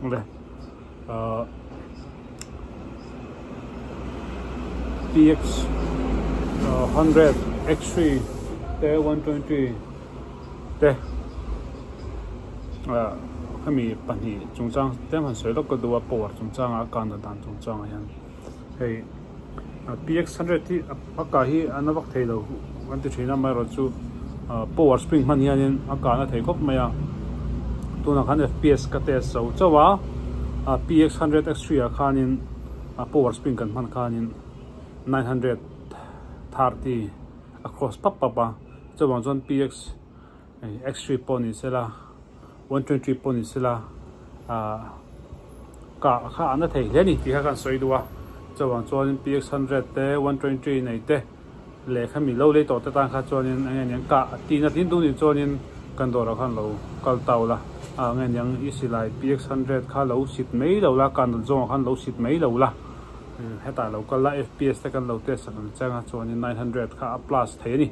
Le ah PX 100 X3 te 120 te ah hemi pahnih chungchang tlem han sawi lawk ka duh a power chungchanga a kan dan chungchangah hian hei PX 100 hi a kah hi a na vak thei lo kan ti thin a amaherawhchu power spring hman hianin a kah na thei khawp mai a tunah khan F_P_S ka test zo chauh a PX 100 X3 ah khanin power spring kan hman khanin 930 a cross pap pap a chuvang chuan PX X3 pawh ni sela 120 pawh ni sela ah kah kha a na thei hle a ni tih kha kan sawi duh a chuvang chuanin PX 100 te 120 nei te leh khami lo lei tawh te tan kha chuanin eng nge niang kah tihna tin duh nih chuanin kan dawrah khan lo kal tau la ah eng nge niang i silai PX 100 kha lo sit mai lo la kan rawn zawngah khan lo sit mai lo la hetah lo kal la FPS te kan lo test sak ang chiang a chuanin 900 kha a plus thei a ni.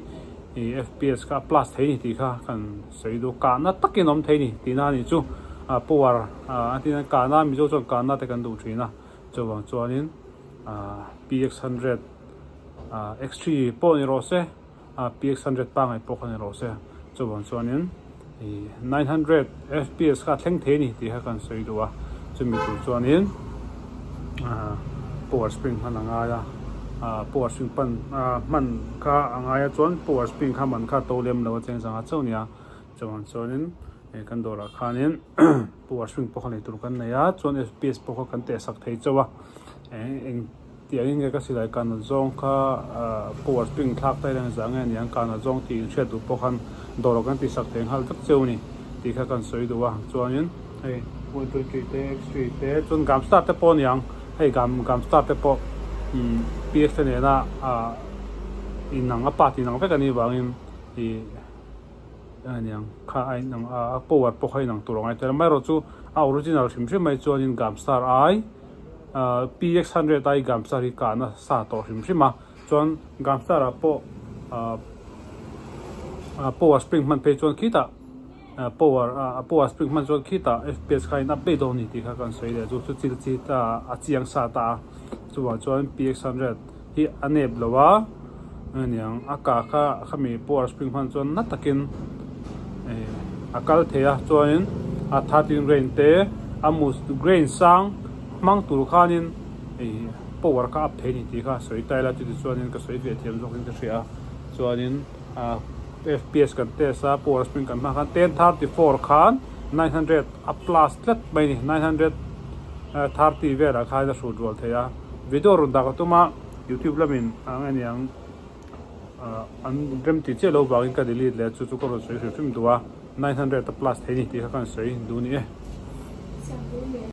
Ih FPS kha a plus thei ni tih kha kan sawi duh kahna takin a awm thei ni tihna a nih chu ah power ah a tina kahna mizo chuan kahna te kan duh thin a chuvang chuanin ah PX 100 ah X3 pawh ni rawh se ah PX 100 pangngai pawh kha ni rawh se chuvang chuanin ih 900 FPS kha a thleng thei ni tih kha kan sawi duh a chumi tur chuanin ah power spring hman a ngai a ah power spring pan ah hman kha a ngai a chuan power spring kha man kha to lem lo a cheng zanga chauh a nia chuvang chuanin eh kan dawrah khanin power spring pawh kha nei tur kan nei a chuan F_P_S pawh kha kan teh sak thei chauh a eng eng tiangin nge ka silai kana zawng kha ah power spring thlak ta ila zah nge aniang kana zawng tih inhriat duh pawh khan dawrah kan tihsak thei nghal vek cheu a ni tih kha kan sawi duh a chuanin hei 123 te x3 te chuan gam star te pawh aniang hei gam gam star te pawh umm ps te nena ah inang a part inang vek anih vangin ih aniang kha a inang a power pawh kha inang tur a ngai tel a amaherawhchu a original hrim hrim mai chuanin gam star ai PX 100 ai gam star hi kahna sa tawh hrim hrim a chuan gam star ah pawh power spring hman phei chuan khitah power power spring hman chuan khitah FPS kha in update dawn a ni tih kha kan sawi leh chu chu chil chi ta a chiang sa ta a chuvang chuan PX 100 hi a nep lo a aniang a kah kha khami power spring hman chuan na takin a kal thei a chuanin a 13 grain te a mus grain sang hmang tur khanin ih power kha up thei a ni tih kha sawi ta ila chuti chuanin ka sawi ve thiam zawkin ka hria a chuanin ah fps kan test a power spring kan hmang khan 1034 khan 900 a plus tlat mai a ni 930 velah khan a hrut rual thei a video rawn dah ka tum a. Youtube lamin a ang aniang an rem tih chiah lo vangin ka delete leh chu chu ka rawn sawi hrim hrim duh a 900 a plus thei ni tih kha ka rawn sawi duh ni e.